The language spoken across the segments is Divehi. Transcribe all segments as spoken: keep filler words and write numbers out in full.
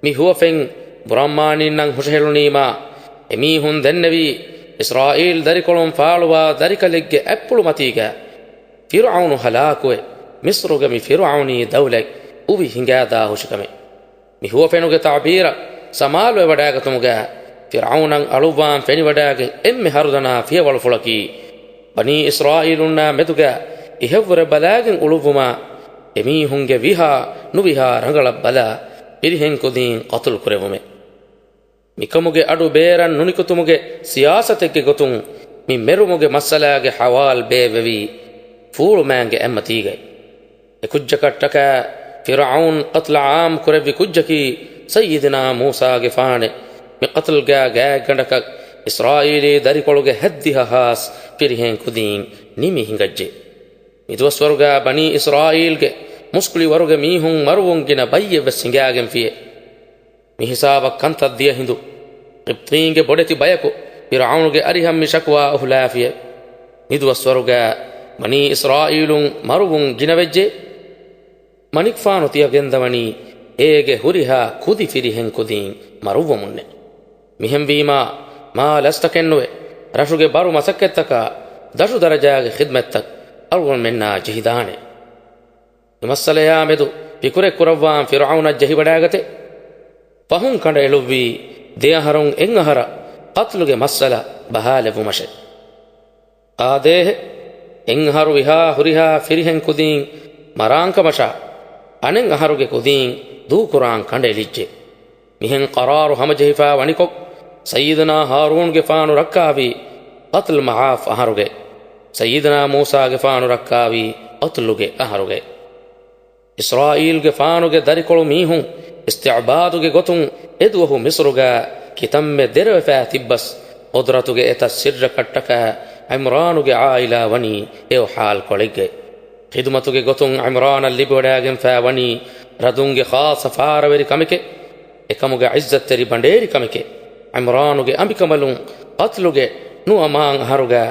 މި ހުވަފެން ބުރަންމާނީންނަށް ހުށަހެޅުނީމާ، އެމީހުން ދެންނެވީ އިސްރާއީލް ދަރިކޮޅުން ފާޅުވާ ދަރިކަލެއްގެ އަތްޕުޅު މަތީގަ ފިރުޢައުނު ހަލާކުވެ، މިޞްރުގެ މި ފިރުޢައުނީ ދައުލަތް އުވި ހިނގާދާ ހުށިކަމެއް. މި ހުވަފެނުގެ ތަޢުބީރަށް ސަމާލުވެވަޑައިގަތުމުގަ ފިރުޢައުނަށް އަޅުއްވާން ފެނިވަޑައިގެން އެންމެ ހަރުދަނާ ފިޔަވަޅުފުޅަކީ، ބަނީ އިސްރާއީލުންނާ މެދުގަ އިހެއްވުރެ ބަލާގެން އުޅުއްވުމާ، އެމީހުންގެ ވިހާ ނުވިހާ ރަނގަޅަށް ބަލާ، ފިރިހެން ކުދީން ޤަތުލު ކުރެވުމެއް. މިކަމުގެ އަޑު ބޭރަށް ނުނިކުތުމުގެ ސިޔާސަތެއްގެ ގޮތުން މި މެރުމުގެ މައްސަލާގެ ހަވާލު ބޭއްވެވީ ފޫޅުމާންގެ އެއްމަތީގައި. އެ ކުއްޖަކަށްޓަކާ ފިރުޢައުން ޤަތްލު ޢާއްމު ކުރެއްވި ކުއްޖަކީ ސައްޔިދުނާ މޫސާގެފާނެ. މި ޤަތްލުގާ ގާތްގަނޑަކަށް އިސްރާއީލީ ދަރިކޮޅުގެ ހައްދިހަ ހާސް ފިރިހެން ކުދީން ނިމި ހިނގައްޖެ. މިދުވަސްވަރުގާ ބަނީ އިސްރާއީލްގެ މުސްކުޅިވަރުގެ މީހުން މަރުވުން ގިނަ ބައްޔެއްވެސް ހިނގާގެންފިޔޭ. މިހިސާބަށް ކަންތައް ދިޔަ ހިނދު، ޤިބްޠީންގެ ބޮޑެތި ބަޔަކު ފިރުޢައުނުގެ އަރިހަށް މި ޝަކުވާ އޮހުލާފިޔޭ. މިދުވަސްވަރުގާ ބަނީ އިސްރާއީލުން މަރުވުން ގިނަވެއްޖެ. މަނިކުފާނު ތިޔަ ގެންދަވަނީ އޭގެ ހުރިހާ ކުދި ފިރިހެން ކުދީން މަރުއްވަމުންނެ. މިހެންވީމާ، މާ ލަސްތަކެއްނުވެ، ރަށުގެ ބަރު މަސައްކަތްތަކާ ދަށު ދަރަޖާގެ ޚިދްމަތްތައް އަޅުގަނޑުމެންނާ ޖެހިދާނެ. މި މައްސަލަޔާ މެދު ފިކުރެއް ކުރައްވާން ފިރުޢައުނަށް ޖެހިވަޑައިގަތެ. ފަހުން ކަނޑައެޅުއްވީ ދެއަހަރުން އެއްއަހަރަށް ޤަތްލުގެ މައްސަލަ ބަހާލެއްވުމަށެ. އާދޭހެ، އެއްއަހަރު ވިހާ ހުރިހާ ފިރިހެން ކުދީން މަރާންކަމަށާ، އަނެއް އަހަރުގެ ކުދީން ދޫކުރާން ކަނޑައެޅިއްޖެ. މިހެން ޤަރާރު ހަމަޖެހިފާ ވަނިކޮށް، ސައްޔިދުނާ ހާރޫންގެފާނު ރައްކާވީ ޤަތްލު މަޢާފް އަހަރުގައި، ސައްޔިދުނާ މޫސާގެފާނު ރައްކާވީ ޤަތްލުގެ އަހަރުގައި. އިސްރާއީލްގެފާނުގެ ދަރިކޮޅު މީހުން އިސްތިޢުބާދުގެ ގޮތުން އެދުވަހު މިޞްރުގަ ކިތަންމެ ދެރަވެފާ ތިއްބަސް، ޤުދްރަތުގެ އެތައް ސިއްރަކަށްޓަކާ ޢިމްރާނުގެ ޢާއިލާ ވަނީ އެއޮ ޙާލުކޮޅެއްގައި. ޚިދުމަތުގެ ގޮތުން ޢިމްރާނަށް ލިބިވަޑައިގެންފާ ވަނީ ރަދުންގެ ޚާއްޞަ ފާރަވެރި ކަމެކޭ. އެކަމުގެ ޢިއްޒަތްތެރި ބަނޑޭރި ކަމެކޭ. ޢިމްރާނުގެ އަނބިކަނބަލުން ޤަތްލުގެ ނުއަމާން އަހަރުގަ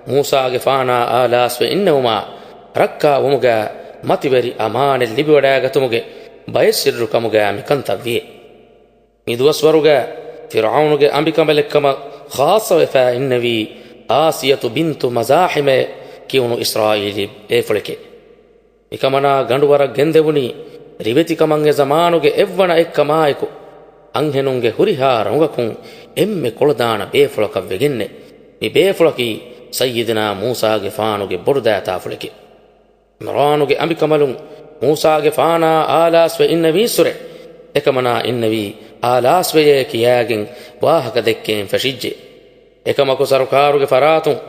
މޫސާގެފާނާ އާލާސްވެ އިންނެވުމާ، ރައްކާވުމުގަ މަތިވެރި އަމާނެއް ލިބިވަޑައިގަތުމުގެ ބައެއް ސިއްރު ކަމުގަ މިކަންތައް ވިޔޭ. މިދުވަސްވަރުގަ ފިރުޢައުނުގެ އަނބިކަނބަލެއްކަމަށް ޚާއްޞަވެފާ އިންނެވީ އާސިޔަތު ބިންތު މަޒާޙިމޭ ކިޔުނު އިސްރާއީލީ ބޭފުޅެކޭ. މިކަމަނާ ގަނޑުވަރަށް ގެންދެވުނީ ރިވެތިކަމަށް އެ ޒަމާނުގެ އެއްވަނަ އެއްކަމާއެކު، އަންހެނުންގެ ހުރިހާ ރޮނގަކުން އެންމެ ކޮޅަދާނަ ބޭފުޅަކަށް ވެގެންނެ މި ބޭފުޅަކީ ސައްޔިދުނާ މޫސާގެފާނުގެ ބޮޑުދައިތާފުޅެކޭ. ޢިމްރާނުގެ އަނބިކަނބަލުން މޫސާގެފާނާ އާލާސްވެ އިންނެވީއްސުރެ، އެކަމަނާ އިންނެވީ އާލާސްވެޔޭ ކިޔާގެން ވާހަކަ ދެއްކޭން ފެށިއްޖެ. އެކަމަކު ސަރުކާރުގެ ފަރާތުން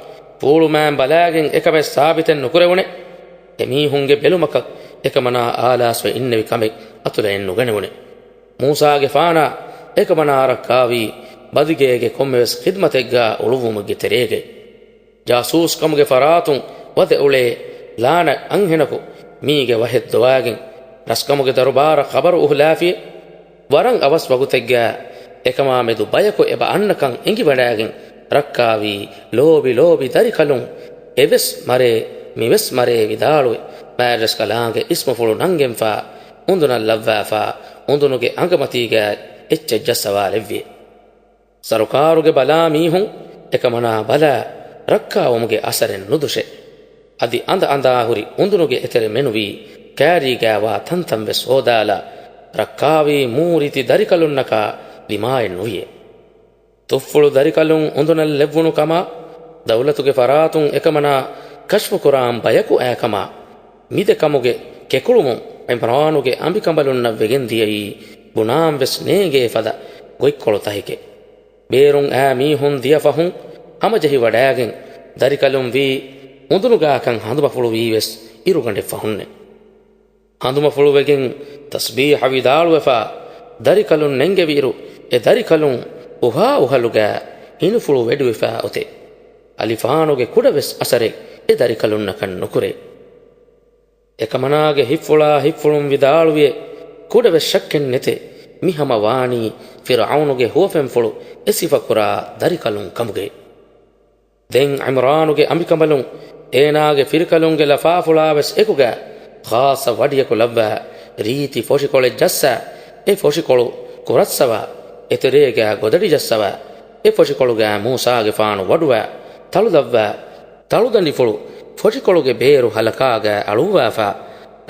ފޫޅުމާން ބަލާގެން އެކަމެއް ސާބިތެއް ނުކުރެވުނެ. އެމީހުންގެ ބެލުމަކަށް އެކަމަނާ އާލާސްވެ އިންނެވި ކަމެއް އަތުލައެއް ނުގަނެވުނެ. މޫސާގެފާނާ އެކަމަނާ ރައްކާވީ ބަދިގޭގެ ކޮންމެވެސް ޚިދްމަތެއްގާ އުޅުއްވުމުގެ ތެރޭގައި. ޖާސޫސްކަމުގެ ފަރާތުން ވަދެ އުޅޭ ލާނަތް އަންހެނަކު މީގެ ވަހެއް ދޮވާގެން ރަސްކަމުގެ ދަރުބާރަށް ޚަބަރު އުހުލާފިޔޭ. ވަރަށް އަވަސް ވަގުތެއްގަ އެކަމާ މެދު ބަޔަކު އެބަ އަންނަކަން އެނގިވަޑައިގެން ރައްކާވީ ލޯބި ލޯބި ދަރިކަލުން އެވެސް މަރޭ މިވެސް މަރޭ ވިދާޅުވެ މާތްރަސްކަލާނގެ އިސްމުފުޅު ނަންގެންފާ އުނދުނަށް ލައްވާފާ އުނދުނުގެ އަނގަމަތީގައި އެއްޗެއް ޖައްސަވާލެއްވިޔޭ. ސަރުކާރުގެ ބަލާ މީހުން އެކަމަނާ ބަލާ ރައްކާވުމުގެ އަސަރެއް ނުދުށޭ. އަދި އަނދަ އަނދާ ހުރި އުނދުނުގެ އެތެރެ މެނުވީ ކާރީގާވާ ތަންތަން ވެސް ހޯދާލާ، ރައްކާވީ މޫރިތި ދަރިކަލުންނަކާ ދިމާއެއް ނުވިޔޭ. ތުއްފުޅު ދަރިކަލުން އުނދުނަށް ލެއްވުނު ކަމާ، ދައުލަތުގެ ފަރާތުން އެކަމަނާ ކަޝްފުކުރާން ބަޔަކު އާކަމާ، މިދެ ކަމުގެ ކެކުޅުމުން ޢިމްރާނުގެ އަނބިކަނބަލުންނަށް ވެގެން ދިޔައީ ބުނާން ވެސް ނޭނގޭ ފަދަ ގޮތްކޮޅު ތަހެކޭ. ބޭރުން އާ މީހުން ދިޔަ ފަހުން ހަމަޖެހިވަޑައިގެން ދަރިކަލުން ވީ އުނދުނުގާކަން ހަނދުމަފުޅު ވީވެސް އިރުގަނޑެއް ފަހުންނެ. ހަނދުމަފުޅުވެގެން ތަސްބީޙަ ވިދާޅުވެފާ، ދަރިކަލުން ނެންގެވިއިރު، އެ ދަރިކަލުން އުހާ އުހަލުގަ ހިނިފުޅު ވެޑިވެފާ އޮތޭ. އަލިފާނުގެ ކުޑަވެސް އަސަރެއް އެ ދަރިކަލުންނަކަށް ނުކުރޭ. އެކަމަނާގެ ހިތްފުޅާ ހިތްފުޅުން ވިދާޅުވިއެ، ކުޑަވެސް ޝައްކެއް ނެތޭ، މި ހަމަ ވާނީ ފިރުޢައުނުގެ ހުވަފެންފުޅު އެ ސިފަކުރާ ދަރިކަލުން ކަމުގައި. ދެން ޢިމްރާނުގެ އަނބިކަނބަލުން އޭނާގެ ފިރިކަލުންގެ ލަފާފުޅާވެސް އެކުގަ ޚާއްޞަ ވަޑިއަކު ލައްވާ ރީތި ފޮށިކޮޅެއް ޖައްސާ، އެ ފޮށިކޮޅު ކުރައްސަވާ، އެތެރޭގަ ގޮދަޑި ޖައްސަވާ، އެ ފޮށިކޮޅުގަ މޫސާގެފާނު ވަޑުވާ، ތަޅުލައްވާ، ތަޅުދަނޑިފުޅު ފޮށިކޮޅުގެ ބޭރު ހަލަކާގަ އަޅުއްވާފާ،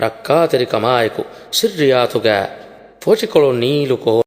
ރައްކާތެރިކަމާއެކު ސިއްރިއްޔާތުގަ ފޮށިކޮޅު ނީލު ކޯ